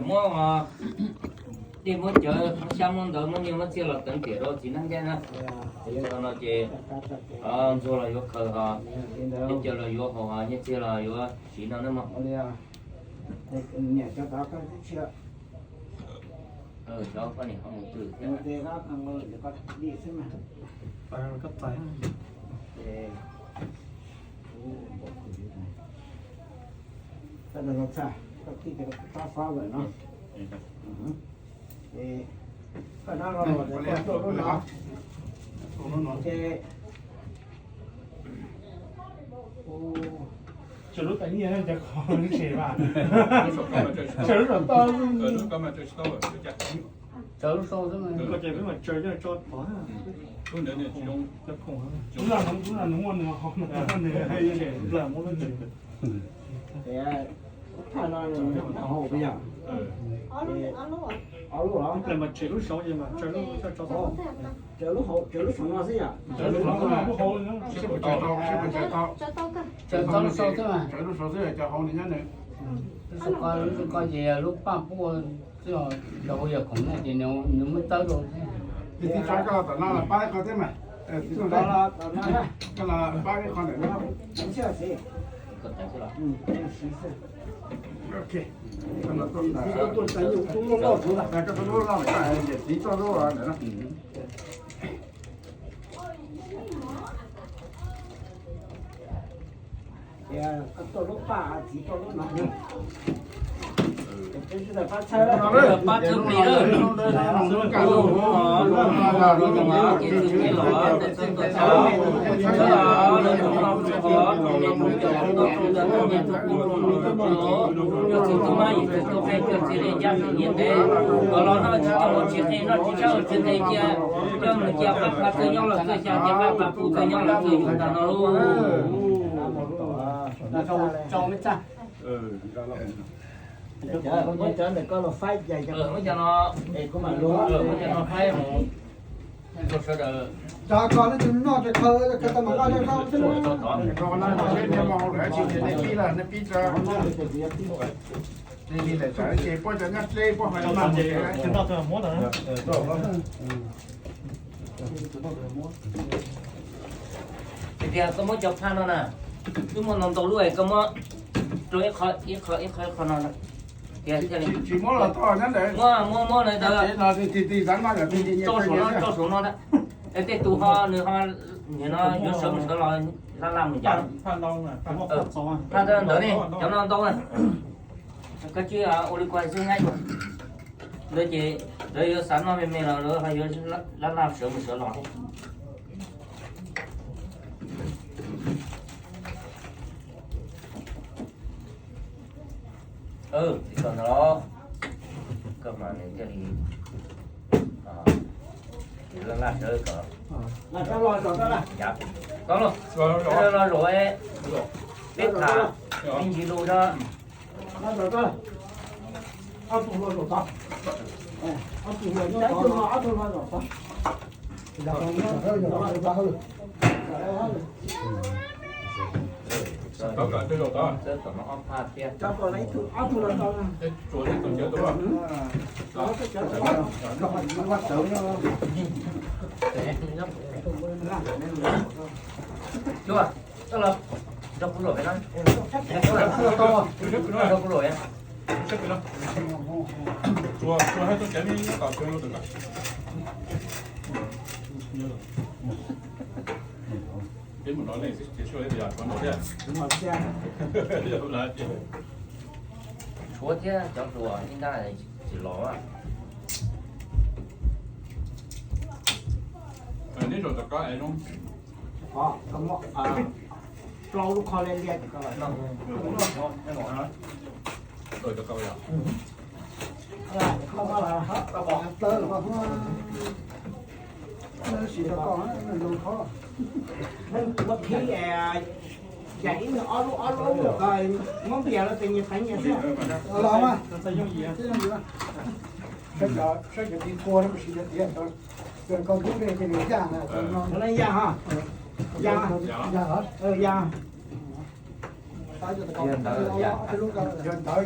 Muab, dej muab cawv, muab xyab muab ntawv, muab nyiaj muab txiaj los teev tiam rau txiv neeb thiab na. Yog li no ces ntxuag los yuav khaws ho, nyiaj txiaj los yuav haus ho, nyiaj txiag los yuav siv no na mog. Tsaws lub tais nyiaj cov qhov tsev mas, tsaws lub saum toj, tsaws lub sau xwb mas. Lub no nws muaj nws ho, nws muaj nws. Tsaws tau lub sau xwb mas. Lub sau ko ces lub paj puj xwb, cov hauv yog khoom no ces nws muab tawb rau. Tiv thaiv koj los tom no los pab ib qho thiab mas. Koj los pab ib qho ntawm no. Koj lub loj, yawm txiv txoj lub ntawm no. Pab txhawb plis lawm. Yog txiv tub mab yim txiv tub qhe coj txiv li ncaj txiv nyiam ntev, kom los noj tsis coj mus tsis qi, noj tsis tshab ua tsis qi cia, coj mus cia qab pha txawj nyob los txawj xya, cia qab pha pub txawj nyob los txawj yus ntawm no lauj. Muab cov ntawm koj los faib, muab cov no faib mus. Cov ko no ces noj ces khaws, khaws tau mas nqa rau tod. Nej li lawm ces puab cov nyob dleb puab ho noj ces. Tias koj muab cov phaj no na, wb muaj ntau ntau lub es koj muab rau ib qho ib qho ib qho ib qho no. Tsis muab los tau nyob ntawd. Muab muab muab lawv ntawd. Rau saum no, rau saum no na. Es tej tus ho nws ho nim no yuav sawv mus sawv los laj laj mus ncav. Phaj ntawd ne, cov no ntau na. Koj tsis ua li kuv xwb nab. Ntawd ces lawv yuav xav noj me me los lawv ho yuav laj laj sawv mus sawv los thiab. Txiv koj ntawd los, koj mas nws thiaj li, nws laj laj sawv kom, ncav, tau los, los zaum, peb tham me ntsis lus no. Tsuas, tau los, nrog kuv zaum pem no. Nrog kuv zaum pem. Tshuav thiab cov hluas ib ntab tsis los. Neb zaum tom qab es zoo. Plaub lub qhov liab liab. Muab khib, yam ib nws ob lub ob lub, muab npias los tes nyias teev nyias xwb. Los mas, saib cov tiv thua no, saib cov tiv, koj ntub dej ces nws yaj na. Yaj, yaj, yaj. Yog ntawd, yog ntawd, yog ntawd,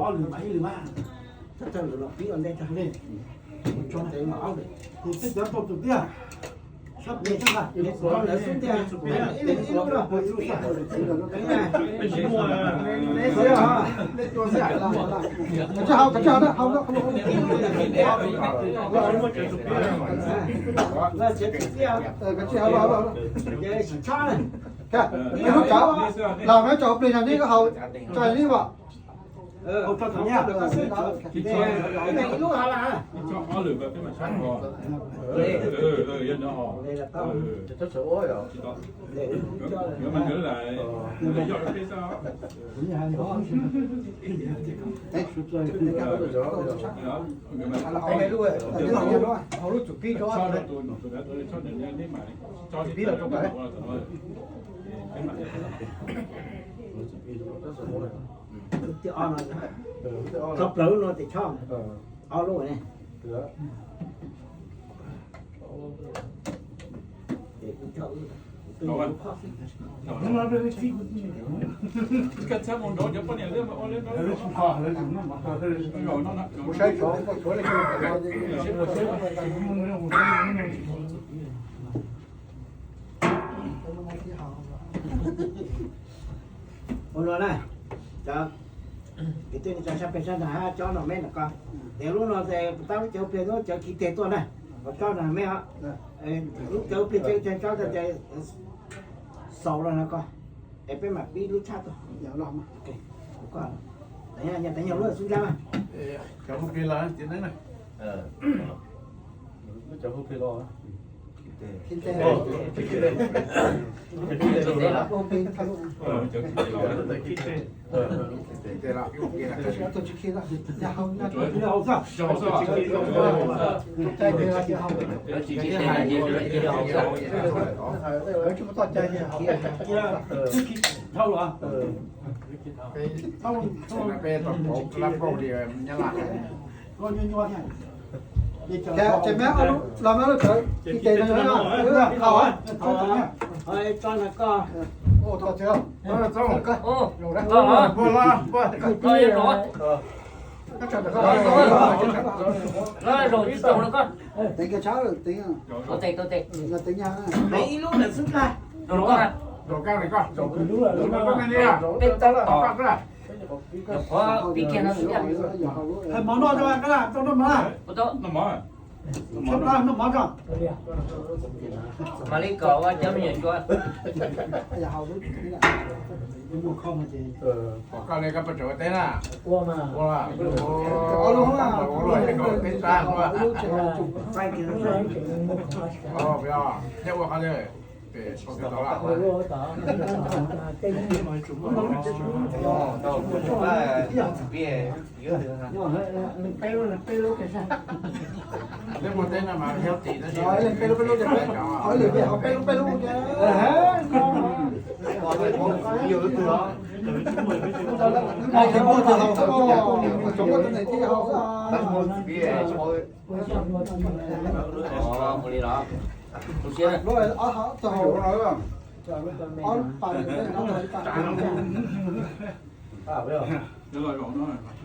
ob lwm mas ib lwm mas. Thawj thawj lwm los pib ua ntej tso. Tso tes mas ob lwm. Tus twg cov tau tus tiag. Sab pes sab nqa. Lawv xub tiag. Ib leeg ib lub los. Kav tsij haus, kav tsij haus, haus. Kav tsij haus, haus. Ib lub cov los no tso plig no neb koj haus tso ib lub as. Haus lub tsum pib tso. Pib los tso pais. Tus thib ob no, tso plaws lub no tes choj, ob lub ne. Ces kuv choj wb, kuv Ua no na, cov kwv tij neej tsa sab peg sab nrag hab cov no meb no ko, es lub no ces puas tab lub cawv pliag lub cawv kiv teg tuaj na, puas cov no meb os. Lub cawv pliag cawv teg cov tas ces xaus los no ko, es peb mam pib lub tshab tuaj. Teev yog lub xub nrab mas. Cov hu plig los txiv neeb na. Lub cov hu plig los. Peb tau pauv lab pauj li nyab laj. Ces meb los meb lub tawv kiv tes no, thaum tso na koj. Teev kiag tshab lawm, teev, teev ib lub ntawm xwb tag. Hais mov noj, tau noj mov. Noj mov tso. Mam li kom ua cov me nyuam tsuav. Pom koj li koj puas tseem ua teb na? Ua, ua, ua teb tag ua. Thiab ua qhov Peb lub peb lub, peb lub, peb lub, peb lub. Ua li los.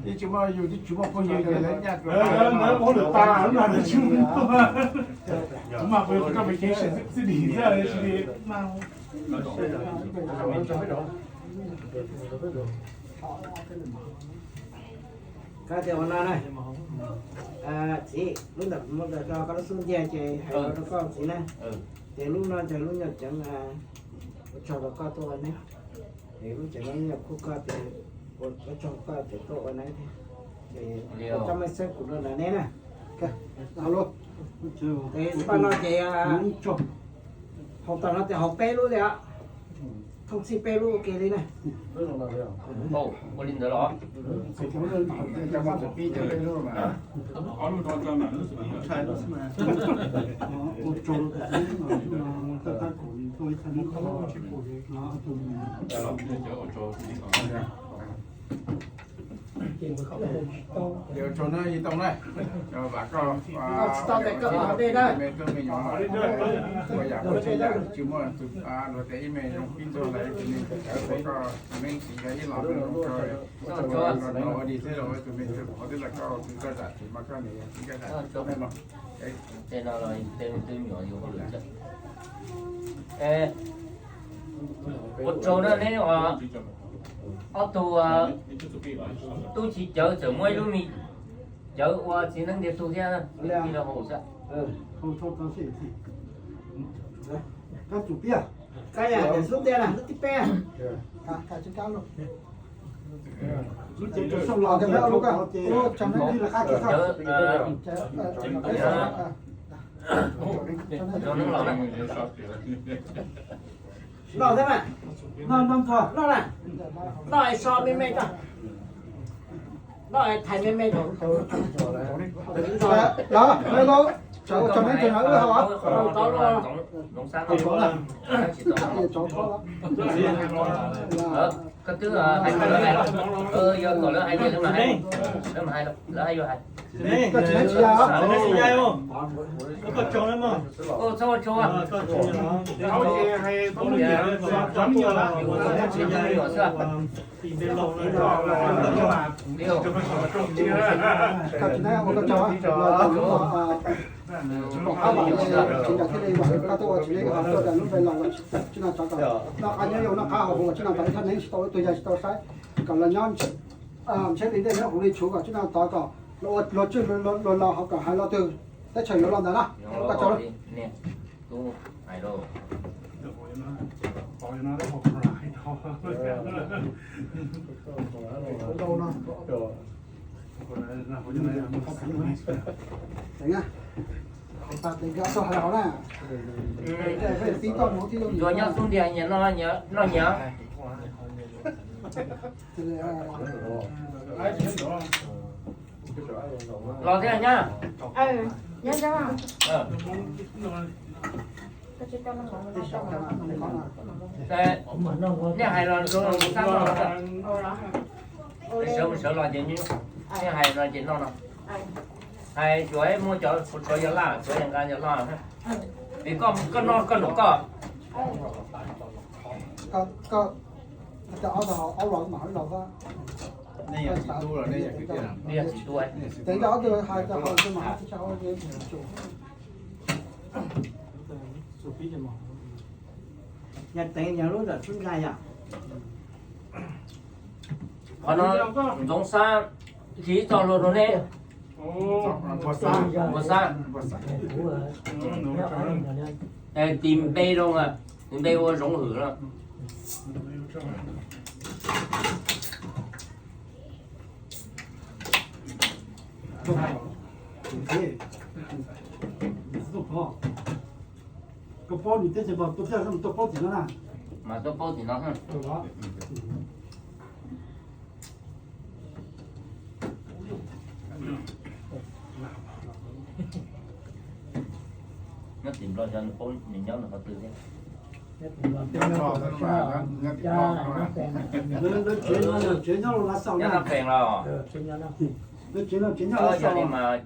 Ib tsis muaj yus, ib tsis muaj phooj ywg ces lawv nyaj ua mas peb tsis muaj, tsis muaj vacation xwb dim xwb. Koj tias ua no na, txiv, lub ntawm kuv muab tso koj lub xub ntiag ces hais rau koj txiv na. Ces lub no ces lub nyuam ceev, ua tsaug rau koj tuaj ua neeb. Ces lub ceev no nyuam qhuav koj tias, ua tsaug koj tias tuaj ua neeb thiab. Ces ua tsaug mej xeeb kuv rau nram neb na. Paj no ces hauv tom no ces hauv peb lub li os. Thooj txhij peb lub ua ke li na. Ua li ntawd los? Ua tsaug na Yis Tooj na, vam koj me tub me nyuam ua yam tsis muaj tus luag tias ib me zoo pib ntxuag lawm tus me tub cawv, koj meej txiv yog ib los zoo kawg. Ua dig thiab rau tus me tub qhov twg los koj tus koj zam tsis mas koj niam yog txiv koj zam tsis mas. Ua tsaug na neb ob tug tub txiv cawv txawm muab ib lub me cawv ua txiv neeb ntiag tug thiab li los haus xwb. Noj thiab na, noj na, noj es so me me tso, noj es thaiv me me. Los, los. Cov cov neeg cov no wb hau. Cov no, cov no. Koj twb hais lawv hais, yog kom lawv hais ces lawv mam hais, lawv mam hais, lawv hais yuav hais. Koj tsis hais tsis yog. Koj tsis hais. Koj tsis hais ua koj tsaug. Pom qab vam tsis yog tsis yog thiaj li vam koj tuaj ua tsis li koj tuaj lub npe los los tsis noj tsov kom noj qab nyob zoo noj qab haus huv tsis noj tsov ib thaj neeb tsis tau ib tug yag tsis tau saib kom los nyob ntshe li ntej nyob huv li tshuv kom tsis noj tsov kom luag tswj luag laus hauv kom hais lo twg teb chaws yuav los ntawd na. Koj tsaug. Yuav nyob xub ntiag nyias noj nyias. Los thiab nyab. Nej hais los sawv los ces nej hais no ces noj no. Hais tsuav muaj cov tsuav yog laj tsuav yog nqa yog laj. Vim koj noj koj num koj. Yog teev yog lub ntawm xub ntsha yom. Qhov no Ntxoov Xab hliv txoj hlua rau nej. Npua Xab. Tis npe zoo, tis npe ua Zoov Hwm no. Koj paub nws teb chaws npaum tuaj thiaj tuaj paub tim no na. Mas tuaj paub tim no. Nyob tim Nplog xyov nws paub nws nyob nws qhov twg thiab. Nyob Nplog xwb mas, nyob tim Nplog xwb mas. Nyob Nab Phees los? Yog li mas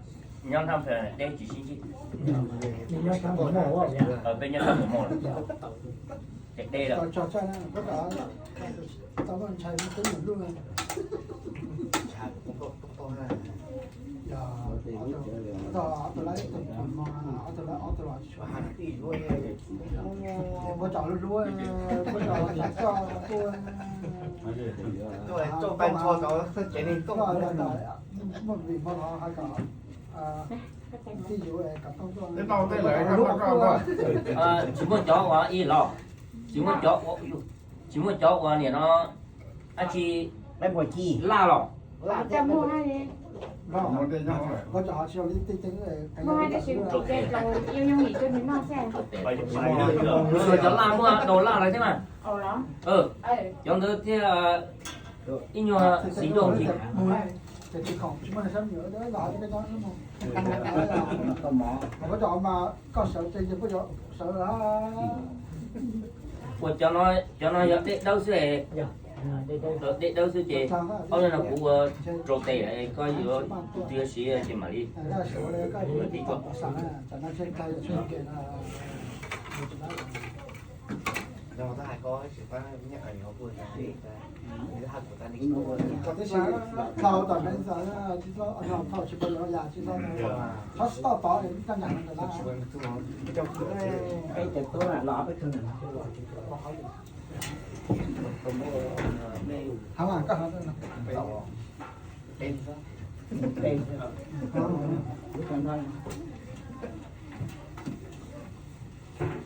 nyob Nab Phees deb tsis sib ntsib. Peb nyob sab Mos Mos lawm. Ces deb lawm. Tsis muaj cov uas ib los, tsis muaj cov, tsis muaj cov uas niam no dab tsi, laj los? Cov laj muaj daus laj lawm thiab mas. Cov ntawd thiaj ib nyuag xis dua ntxiv. Ua cov no, cov no yog dej dawb xwb. Dej dawb xwb ces ob no kuv ua rau tes, koj yuav twg yuav siv ces mam li.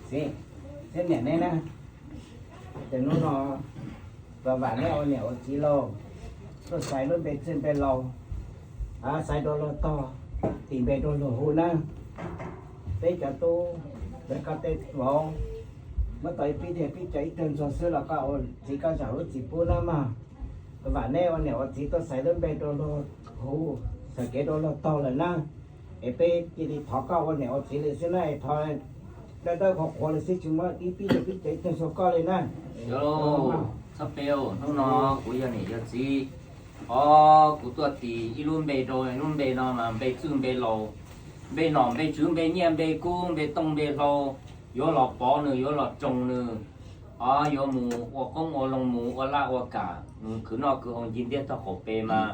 Xwb, niam neb na, ces hnub no vam neb ua niam ua txiv lauj, tuaj xaiv lub npe txwj npe laus, xaiv rau luag tog, tis npe rau luag hu na. Peb cov tub, peb qab teb vauv, muab tau ib pib tiag pib cov ib tawg ntxuag xwb los koj ua txiv koj zam lub txim pub na mog. Vam neb ua niam ua txiv tuaj xaiv lub npe rau luag hu, xaiv kev rau luag tog lawm na. Es peb cia li thov koj ua niam ua txiv li xwb na, thov dawb dawb qhuav qhuav li xwb, tsis muab ib pib pib cev tag xyoo koj li na. Txhob pe, hnub no kuv yog niam yog txiv, o, kuv tuaj tis ib lub npe rau, lub npe no mas npe txwj npe laus, npe nom npe tswv npe nyiaj npe kub npe tooj npe hlau, yuav los pov nws yuav los tsoo nws, o, yuav mus ua qoob ua loo mus ua laj ua kam mus khwv noj khwv haus ncig ntiaj teb qaum pes mas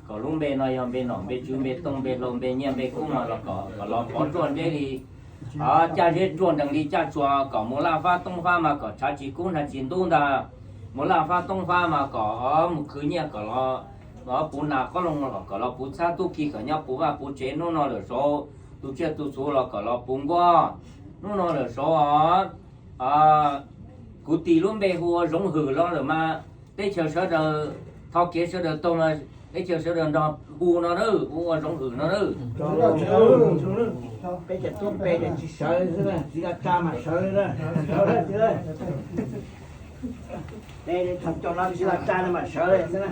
kom lub npe no yog npe nom npe tswv npe tooj npe hlau npe nyiaj npe kub mas los kom los pov ruaj nreb li, o, caj zeb ruaj nrees li caj tsuas, kom mus laj fab toob fab mas kom tshav tsis kub hnav tsis ntub ntag, mus laj fab toob fab mas kom, o, mus khwv nyiaj kom los, o, puv nas qob loo los kom los puv txhab tub ki kom nyob puv vaj puv tsev hnub no lawm saud, tus tsiaj tus txhu los kom los puv nkuaj hnub no lawm saud, o. Kuv tis lub npe hu ua Zoov Hwm los lawm mas teb chaws sawv daws, thov kev sawv daws taug mas teb chaws sawv daws nrog hu no na, hu ua Zoov Hwm no na. Peb cov tub npe ces tsis sawv xwb na, txiv Los Tsa mas sawv na. Peb thaum coj no txiv Los Tsa no mas sawv xwb na.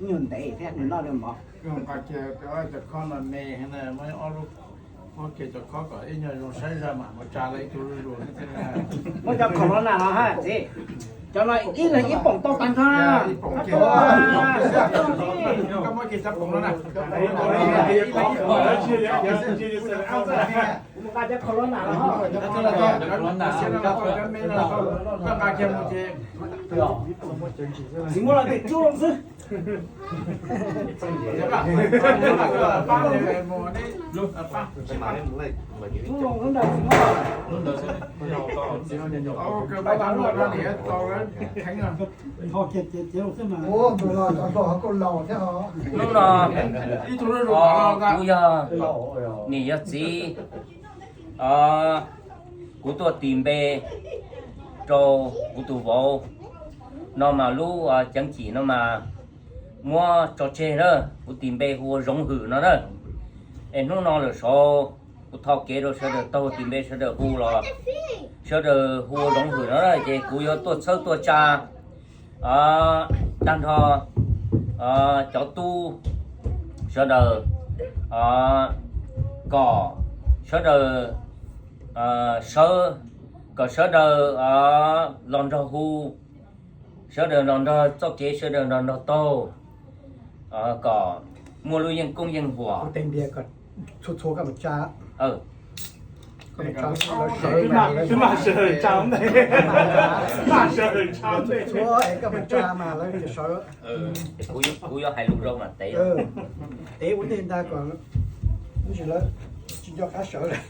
Nyuag ntev thiab nws noj li mov. Muab cov khob no me, muab cov khob kom ib nyuag zoo saib zaj mam mus tsa lawv ib tug zuj zus. Muab cov corona no ha txiv, cov no ib leeg ib poom tau tag nrho. Ib poom. Koj muab kiag cov poom no na. Kuv mus nqa cov corona no. Koj nqa kiag mus ces txiv muab los tej cub loo xwb. Hnub no kuv yog niam yog txiv, kuv tuaj tis npe rau kuv tus vauv no mas lub ceev cim no mas muab tso tseg na, kuv tis npe hu ua Zoov Hwm no na. Es hnub no lawm saud kuv thov kev rau sawv daws taug tis npe sawv daws hu los sawv daws hu ua Zoov Hwm no na, ces kuv yuav tuaj txhawb tuaj tsa tag nrho cov tub sawv daws kom sawv daws sawv, kom sawv daws los nrog hu, sawv daws los nrog txoj kev, sawv daws los nrog taug, kom muaj lub yeej koob yeej huam. Kuv yuav hais lus zoo mas tev, tev ua ntej ntag kom lub tsis lawv tsis nco qab sawv lawm.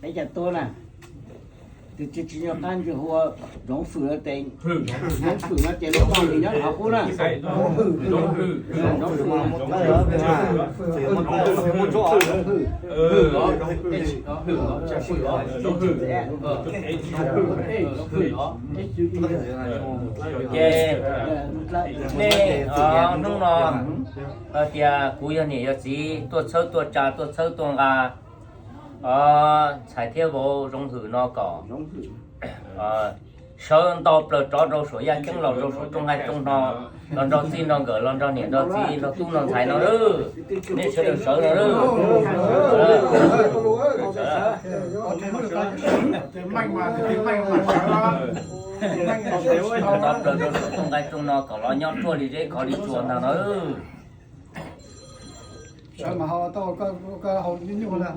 Peb cov tub na, tus tsis tsis nco qab ntsis hu ua Zoov Hwm no ces, Zoov Hwm no ces lub tog nws nyob qhov qub na. Ces nej hnub no hais tias kuv yog niam yog txiv tuaj txhawb tuaj tsa tuaj txhawb tuaj nqa, o, ntxhais thiab vauv Zoov Hwm no kom sawv nto plaws rov rau saum yaj ceeb los rau saum rooj nqaij rooj hno, los nrog txij nrog nkawm los nrog niam nrog txiv nrog tub nrog ntxhais no lawm. Nej sawv daws sawv no lawm. Nto plaws rau saum rooj nqaij rooj hno kom los nyob ruaj li zeb khov li tsua ntag no. Sawv mas haus tau, koj haus nyuaj nyuaj na.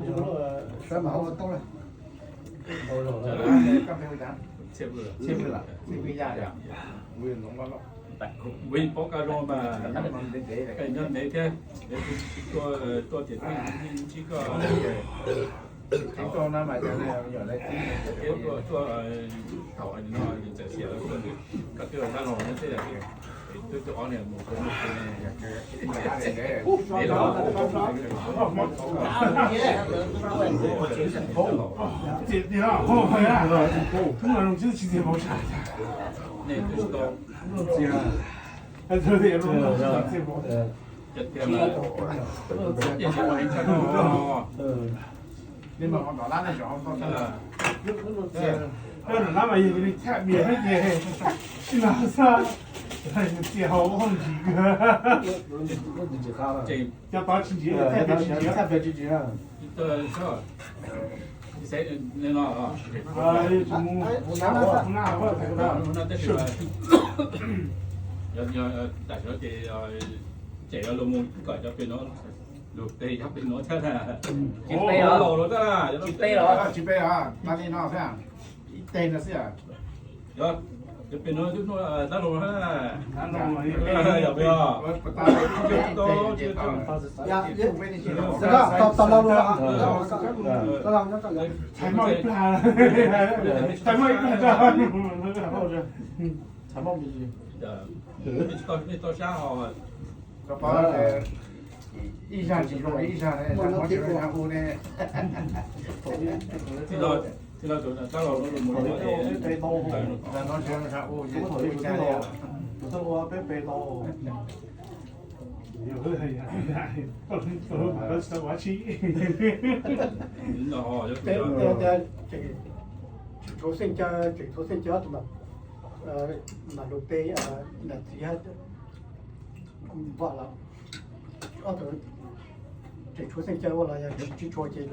Sawv mas haus tau na. Nyob ntev thiab, tuaj tiam twb ntsib koj, tuaj thaum no txawm xiam los koj twb los sab los nyob tej. Nab mas yog li thaj bias xwb ces sib no xwb, txias hau ntsis kawg. Cov tod tsis ntxiv, thaj bias tsis ntxiv. Tsis ntxiv. Tam sim no ces tseem yuav los mus kom cov pem no, lus pem cov pem no thiab. Tsis pem los, tsis pem los, tsis pem os, tas li no xwb. Ib teg no xwb. Cov pem no tab los, yog pem os. Tau los, tau los, tau los, tau los. Txhais maj ib plag, txhais maj ib plag. Tau sab ho. Ib zag tsis zoo li ib zag, zag no tsis zoo zag hu ne. Txij no tab los mus, zag no tsis zoo zag hu ces hu ib zag li. Tseem tshuav xeej caw, tseem tshuav xeej caw ob tug mas, mas lus pem, nam txiv vam los ob tug tseem tshuav xeej caw ua los yog tsis tshuav ces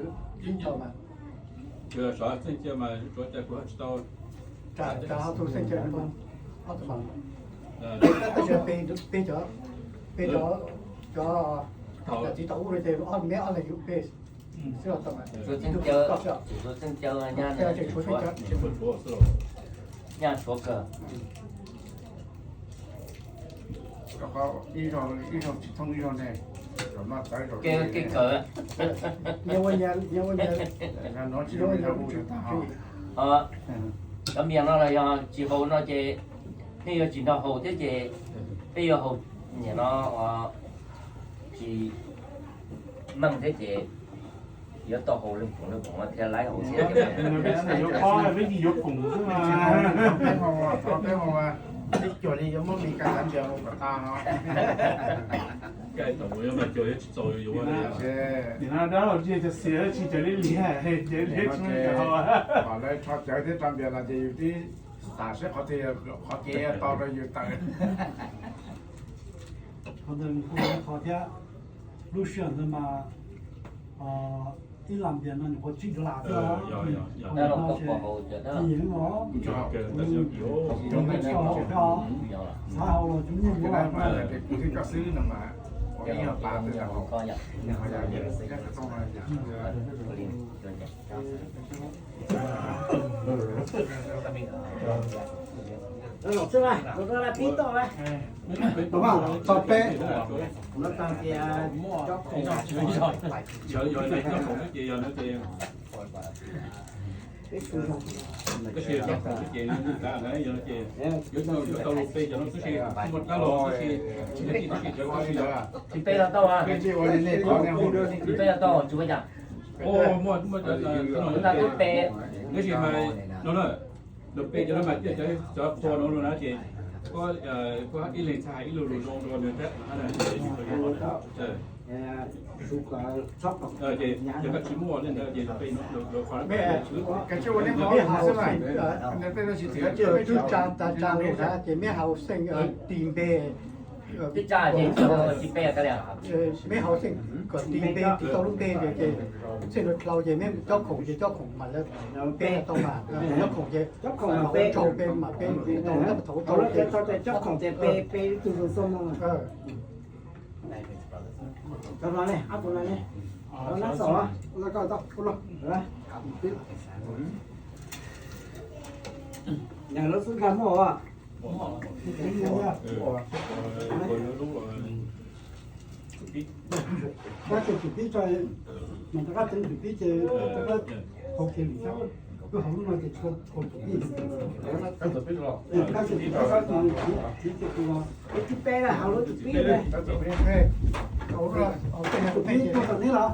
ib tau mas. Xeej caw mas tshuav cas kuv tsis tau. Tshuav xeej caw ob tug mas, tab sis pem, pem cov, pem cov, cov nam txiv tau ub no ces ob, neb ob leeg yug pem xwb los tau mas. Tshuav xeej caw, tshuav xeej caw, nyaj tshuav kawg. Kev kawm. Cov mias no los yog tsis haus no ces peb yuav tsis nrog haus thiab ces peb yuav haus niam no tsis meej thiab ces yuav tau haus leej phoom leej phoom thiaj laib haus thiab. Peb yuav koom xwb. Peb cuag li yuav muab Mes Kas tav ntias haus kom tag no. Nim no dab laug ntsia cov xiav tsis cov liab liab, cov liab tsis muaj cov haus. Kom lawv rho cawv thiab rho npias los ces yus twb xam seb qhov twg, qhov kev tau rau yus tawm. Qhov ntawd nws kuj yog qhov thiab, lub sij hawm ntawd mas ib las npias no nyuam qhuav tsib las thiab. Xav haus los cov nyiaj muab. Tau peb. Tab sis cov khoom xwb ces, yuav tau lus pem cov no xwb ces, muaj dab los xwb ces, tsis pem los tau, tsis pem los tau, tsis ua cas. Tab sis mas no na, lus pem cov no mas cov qhua no no na ces, koj ib leeg txhais ib lus lus zoo rau nws thiab. Ces yog koj tsis muaj li ntawd ces lus pem no, lus qhua no. Twb tsa tas tsa lus na ces meb haus xeej ti npe. Twb tsa ces tsis pem. Meb haus xeej kom ti npe, ti tau lub npe ces xeej dlau ces meb cob khoom ces cob khoom mas lawv peb tau mas, cob khoom ces cob khoom mas peb tau, thaum cob khoom ces cob khoom ces peb, peb tus zoo xoj moo. Tau no ne, ob tug no ne. Nab xaum, nab koj tau, nab lub xub nkag muaj os. Koj tseem tsum pib tso, mas rov qab tseem tsum pib ces rov qab haus kiag lwm xyoo, wb haus lub no ces tshuav kaum tsum pib. Koj tseem tsum pib, koj tseem tsum pib ces kuv los. Peb tsib peb haus lub tsum pib ne. Tsum pib tuaj tom neb los.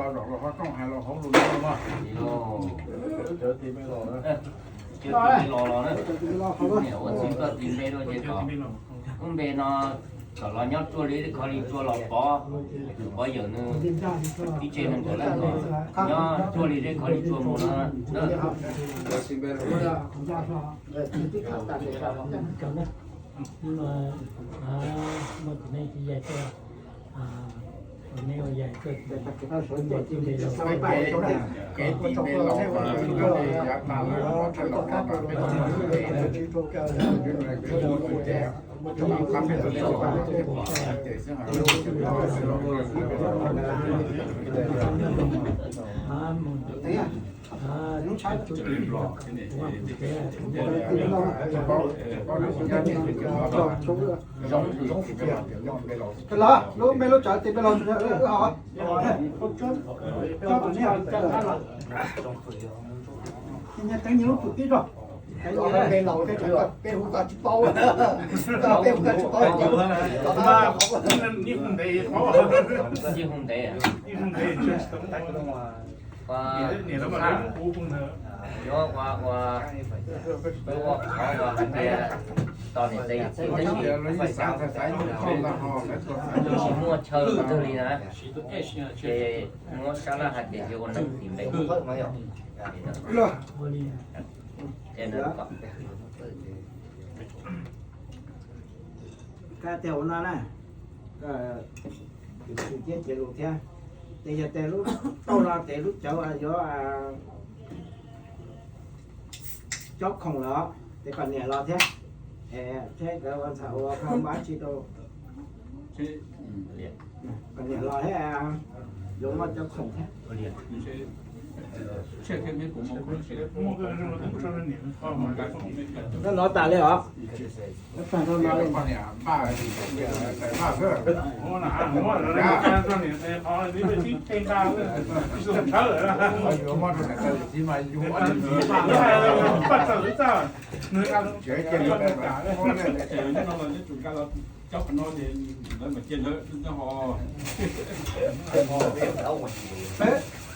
los zaum los ho rooj hais los hauv lus no mas. Cov tij me los na, niam ua txij koj tij npe rau ces kom wb npe no kom los nyob ruaj li dej khov li tsua los pov, pov yawm nws ib tse nees nkaum leej los nyob ruaj li dej khov li tsua mus no. Los lub npe lub tsawv tij npe los hos. Nyias teev nyias lub txuj tib rog. Peb hu koj tsis paub, peb hu koj tsis paub. Ib hu ntev, ib hu ntev. Yuav ua, ua, ua qhov uas hais tias tos niam tais yawm txiv tab sis tsis muaj chaw twg li na, ces muab sab laj hais tias yuav ua neeg tim npe. Koj tias ua no na, koj tus txim thiab cia lus thiab, ces yog tes lub tauj no tes lub cawv yuav cob khoom los ces kom niam los thiab, thiab nkawd ua ntxhais ua koj mab tsis rau, kom niam los thiab yuav muaj cob khoom thiab. Nyob no tas li os.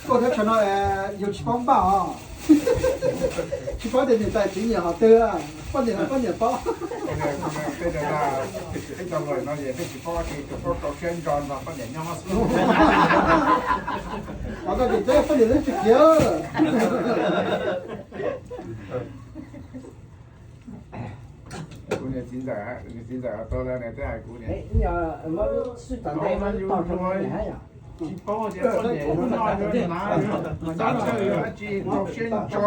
Koj thiab tsam no yus tsis paub npaj os. Tsis paub tias niam tais txiv nyiam qhov twg, poj niam poj niam paub. Peb tau lawm no es peb tsis paub tsis paub rau siab ntso nrog poj niam nyob xwb. Qhov koj tsis teb poj niam twb tsis khiav. Kuv niam txiv ntxawm, niam txiv ntxawm tau lawm nws twb hais kuv niam. Tsis paub tias poj niam nyob nrog na, mas nyob chaw yuav dab tsi rau siab ntso.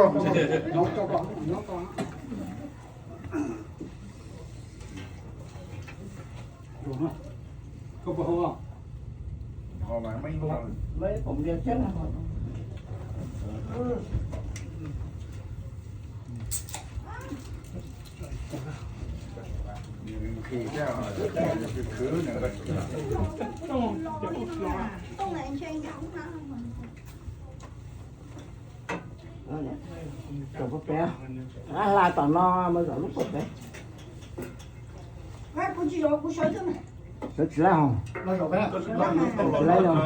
Hla tom no mas zaum lub pem. Sawv tsis laib hos. Sawv tsis laib os.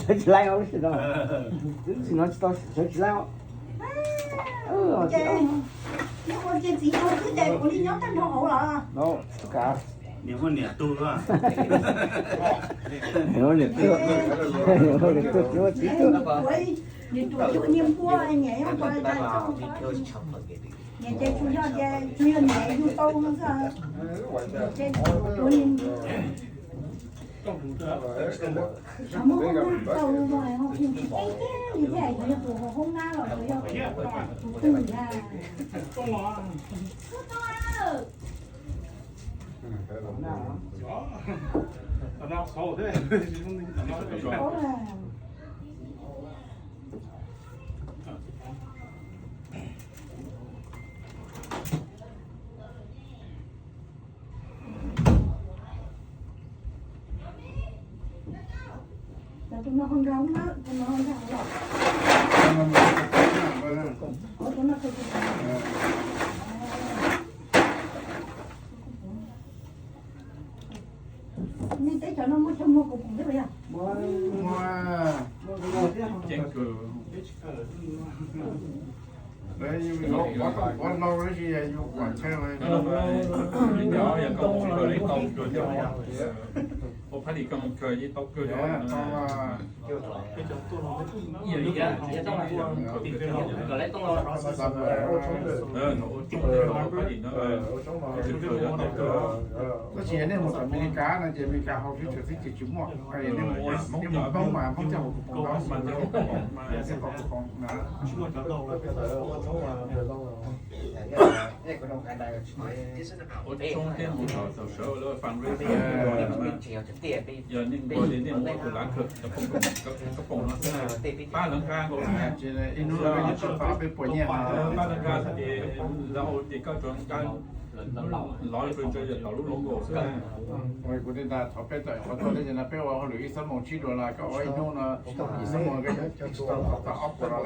Sawv tsis laib os, lub sij no twb tsis no tsis tau sawv tsis laib os. Ces ua ces txiv yog twb ces kuv li nyob tag nrho hauv los. No, tub kav. Niam muaj niam tug. Niam muaj niam tug. Niam muaj niam tug, txiv tug. Niam ruam yug niag npua, niam yog npua, niam ces tsuas yog ces tsuas yog niam yug tau no xwb. Ces tsuas yog niam. Muab hoob nab tau los ho hu tsis teb thiab, yog thiaj yog tus hoob nab los yog tus twg na. Tus no ho nkag hoob nab, tus no ho nkag hauv los. Tus no kawg tus no. Nej teb chaws no muaj chaw muag kuv pum thiab puas yog? Muaj. Yus yuav pov tau pov hlau tab sis yus pom chaw. Yog koj mus kawg li tau kawg thiab, ua phab li koj mus kawg yeej tau kawg li. Tab sis yog nej mus tom Amelikas no ces Amelikas hauv swb tseem twb tsis muaj, nej mus Hmoob mas Hmoob coj hauv kuv pom, Hmoob coj hauv kuv pom na. Ua tshoob thiab mus txog sawv lawv fundraising, yog nej npog li nej mus ua tus lav kawg, kab poom no xwb, pab lawv nqa nkaus xwb. Ib hnub peb puas nyiaj, pab lawv nqa xwb ces lawv ua ces koj tsuas nqa lov rau tso yog tom lub logo xwb. Kuv li ntag, thov peb tawm qhov tuaj thiab ces no peb ua hauj lwm ib xuab moos tsib dollar, koj ua ib hnub no ib xuab moos, koj tsis tau tau ob puas dollar.